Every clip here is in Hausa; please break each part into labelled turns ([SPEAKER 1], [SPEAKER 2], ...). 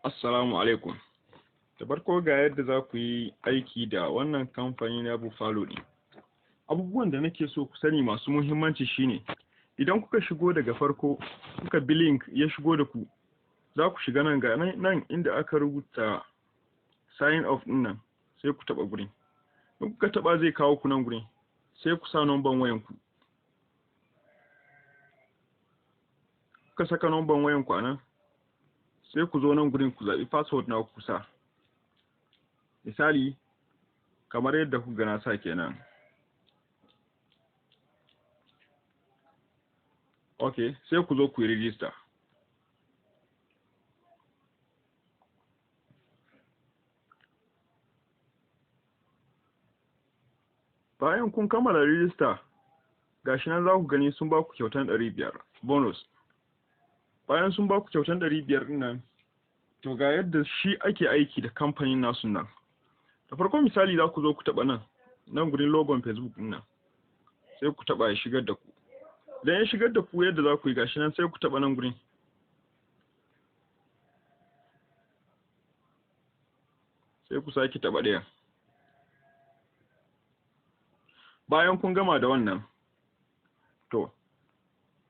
[SPEAKER 1] Assalamu alaikum. Da farko, ga yadda za ku yi aiki da wannan kamfani na Buffalo ɗin. Abubuwan da nake so ku sani masu muhimmanci shine, idan kuka shigo daga farko, kuka bi link ya shigo da ku, za ku shiga nan, ga nan inda aka rubuta "sign up" ɗin nan, sai ku taɓa gurin. In kuka taɓa, zai kawo ku nan gurin, sai ku sa numban wayan ku. Kuka saka numban wayan ku a nan, sai ku zo nan gurin ku zaɓi password na ku sa. Misali, kamar yadda kuka ga na sa kenan. Ok, sai ku zo ku yi register. Bayan kun kammala register, gashi nan za ku gani sun ba ku kyautan 500 bonus. Bayan sun ba ku kyautan 500 ɗin nan, to ga yadda shi ake aiki da kamfanin nasu nan. Da farko, misali, za ku zo ku taɓa nan, nan gurin logon Facebook ɗin nan, sai ku taɓa ya shigar da ku. Idan ya shigar da ku, yadda za ku yi, gashi nan, sai ku taɓa nan gurin. Sai ku sake taɓa ɗayan. Bayan kun gama da wannan, to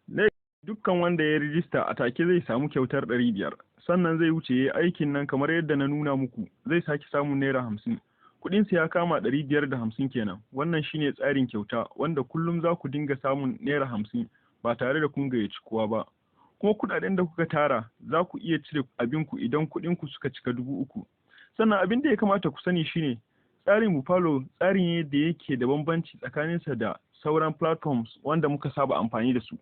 [SPEAKER 1] ne dukkan wanda ya rijista a take zai samu kyautar 500, sannan zai wuce yayi aikin nan kamar yadda na nuna muku, zai sake samun naira 50. Kuɗinsa ya kama 550 kenan. Wannan shine tsarin kyauta wanda kullum za ku dinga samun naira 50 ba tare da kun gayyaci kowa ba. Kuma kuɗaɗen da kuka tara, za ku iya cire abinku idan kuɗinku suka cika 3000. Sannan abin da ya kamata ku sani shine, tsarin Buffalo tsari ne da yake da bambanci tsakaninsa da sauran platforms wanda muka saba amfani da su.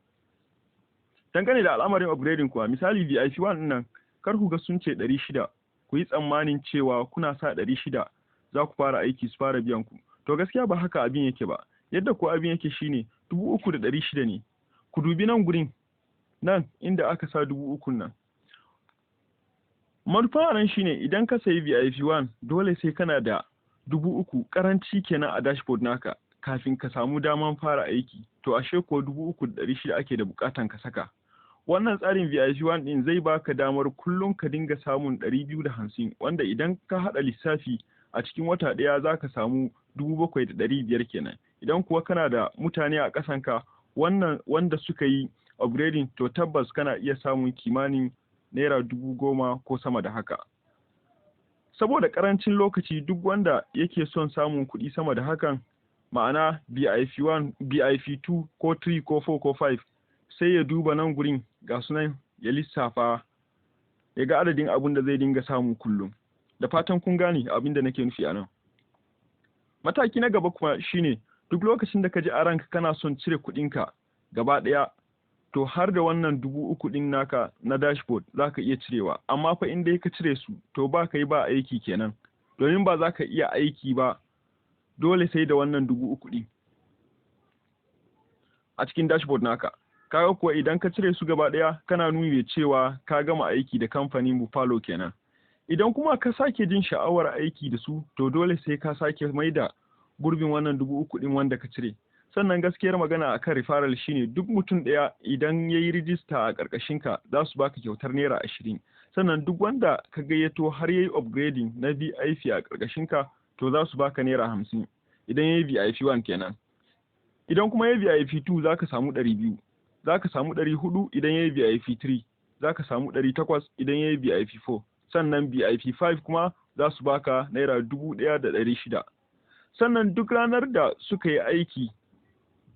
[SPEAKER 1] Dangane da al'amarin upgrading kuwa, misali VIP 1 nan, kar ku ga sun ce 600 ku yi tsammanin cewa kuna sa 600 za ku fara aiki, su fara biyan ku. To gaskiya ba haka abin yake ba. Yadda ko abin yake shine, 3600 ne. Ku dubi nan gurin, nan inda aka sa 3000 nan. Manufa nan shine, idan ka sayi VIP 1, dole sai kana da 3000 karanci kenan a dashboard naka kafin ka samu daman fara aiki. To ashe ko 3600 ake da bukatan ka saka. Wannan tsarin VIP 1 din zai baka damar kullum ka dinga samun 250, wanda idan ka hada lissafi a cikin wata ɗaya za ka samu 7500 kenan. Idan kuwa kana da mutane a ƙasanka wannan wanda suka yi upgrading, to tabbas kana iya samun kimanin naira 10,000 ko sama da haka. Saboda ƙarancin lokaci, duk wanda yake son samun kuɗi sama da hakan, ma'ana VIP 1, VIP 2 ko 3 ko 4 ko 5, sai ya duba nan gurin, ga sunan, ya lissafa ya ga adadin abun da zai dinga samu kullum. Da fatan kun gane abin da nake nufi a nan. Mataki na gaba kuma shine, duk lokacin da ka ji a ranka kana son cire kuɗinka gaba ɗaya, to har da wannan 3000 ɗin naka na dashboard za ka iya cirewa. Amma fa in dai ka cire su, to ba ka yi ba aiki kenan, domin ba za ka iya aiki ba, dole sai da wannan 3000 ɗin a cikin dashboard naka. Kaga kuwa idan ka cire su gaba ɗaya, kana nuni da cewa ka gama aiki da kamfanin Buffalo kenan. Idan kuma ka sake jin sha'awar aiki da su, to dole sai ka sake maida gurbin wannan 3000 ɗin wanda ka cire. Sannan gaskiyar magana akan referral shine, duk mutum ɗaya idan ya yi rijista a ƙarƙashin ka, za su baka kyautar naira 20. Sannan duk wanda ka gayyato har ya yi upgrading na VIP a ƙarƙashin ka, to za su baka naira 50 idan ya yi VIP 1 kenan. Idan kuma ya yi VIP 2, za ka samu 200, za ka samu 400 idan ya yi VIP 3, za ka samu 800 idan ya yi VIP 4. Sannan VIP 5 kuma za su baka naira 1600. Sannan duk ranar da suka yi aiki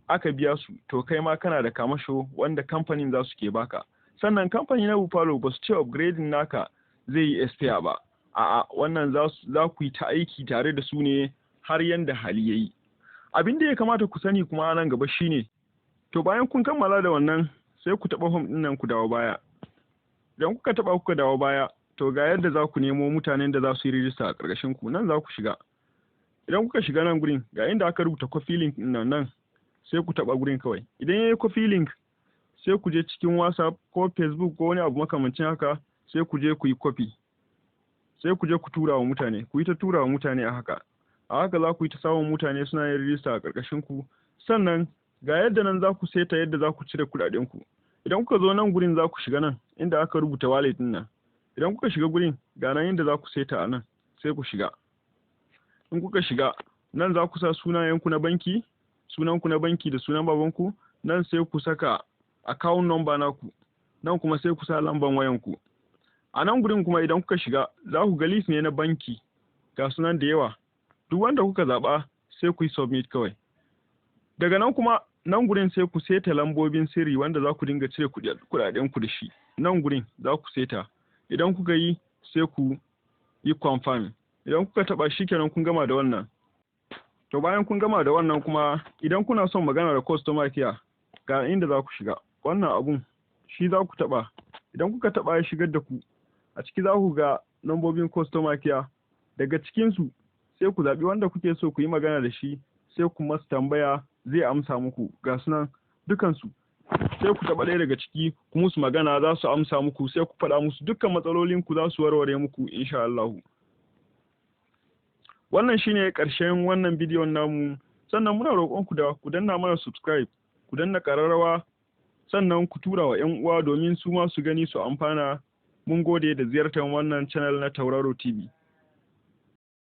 [SPEAKER 1] aka biya su, to kai ma kana da kamasho wanda kamfanin za su ke baka. Sannan kamfani na Buffalo ba su ce upgrading naka zai yi expire ba. A'a, wannan za ku yi ta aiki tare da su ne har yanda hali yayi. Abin da ya kamata ku sani kuma nan gaba shine, to bayan kun kammala da wannan, sai ku taɓa home ɗin nan, ku dawo baya. Idan kuka taɓa kuka dawo baya, to ga yadda za ku nemo mutanen da za su yi rijista a ƙarƙashin ku. Nan za ku shiga. Idan kuka shiga nan gurin, ga inda aka rubuta "copy link" ɗin nan, nan sai ku taɓa gurin kawai. Idan yayi copy link, sai ku je cikin WhatsApp ko Facebook ko wani abu makamancin haka, sai ku je ku yi copy, sai ku je ku tura wa mutane, ku yi ta tura wa mutane. A haka a haka za ku yi ta samun mutane suna yin rijista a ƙarƙashin ku. Sannan ga yadda nan za ku seta yadda za ku cire kuɗaɗen ku. Idan kuka zo nan gurin, za ku shiga nan inda aka rubuta "wallet" ɗin nan. Idan kuka shiga gurin, ga nan yadda za ku seta a nan, sai ku shiga. In kuka shiga nan, za ku sa sunayenku na banki, sunanku na banki da sunan babanku. Nan sai ku saka account number naku. Nan kuma sai ku sa lamban wayanku. A nan gurin kuma, idan kuka shiga, za ku ga list ne na banki, ga sunan da yawa. Duk wanda kuka zaɓa, sai ku yi submit kawai. Daga nan kuma, nan gurin sai ku seta lambobin sirri wanda za ku dinga cire kuɗaɗen ku da shi. Nan gurin za ku seta. Idan kuka yi, sai ku yi confirm. Idan kuka taɓa, shi kenan, kun gama da wannan. To, bayan kun gama da wannan kuma, idan kuna son magana da customer care, ga inda za ku shiga. Wannan abun shi za ku taɓa. Idan kuka taɓa, ya shigar da ku a ciki, za ku ga lambobin customer care. Daga cikinsu sai ku zaɓi wanda kuke so ku yi magana da shi, sai ku masa tambaya, zai amsa muku. Ga sunan dukansu, sai ku taɓa ɗaya daga ciki, ku musu magana, za su amsa muku. Sai ku faɗa musu dukkan matsalolin ku, za su warware muku insha Allahu. Wannan shine ƙarshen wannan bidiyon namu. Sannan muna roƙon ku da ku danna mana subscribe, ku danna ƙararrawa, sannan ku tura wa 'yan uwa domin su ma su gani su amfana. Mun gode da ziyartar wannan channel na Tauraro TV.